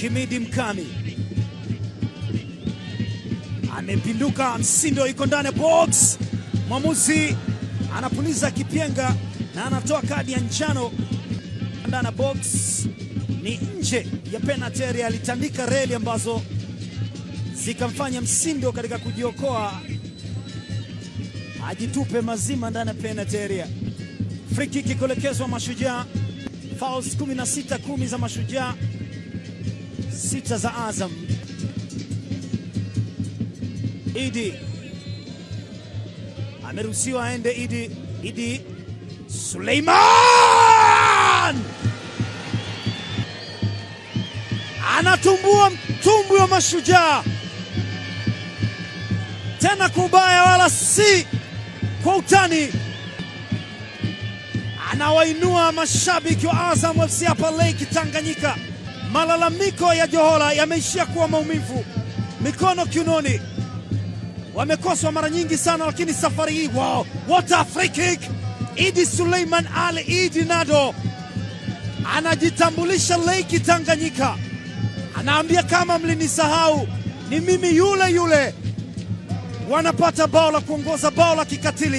Himidi Mkami amepinduka, Msindo iko ndani ya box, mwamuzi anapuliza kipyenga na anatoa kadi ya njano. Ndani ya box ni nje ya penalty area, alitandika reli ambazo zikamfanya Msindo katika kujiokoa ajitupe mazima ndani ya penalty area. Free kick kuelekezwa Mashujaa, fouls 16, 10 za Mashujaa, 6 za Azam. Idi ameruhusiwa aende. Idi, Idi Suleiman anatumbua mtumbwi wa Mashujaa tena kubaya, wala si kwa utani, anawainua mashabiki wa Azam FC hapa Lake Tanganyika. Malalamiko ya Johola yameishia kuwa maumivu, mikono kiunoni, wamekoswa mara nyingi sana, lakini safari hii wow, what a free kick! Idi Suleiman Ali Idi Nado anajitambulisha Lake Tanganyika, anaambia kama mlinisahau, ni mimi yule yule. Wanapata bao la kuongoza, bao la kikatili.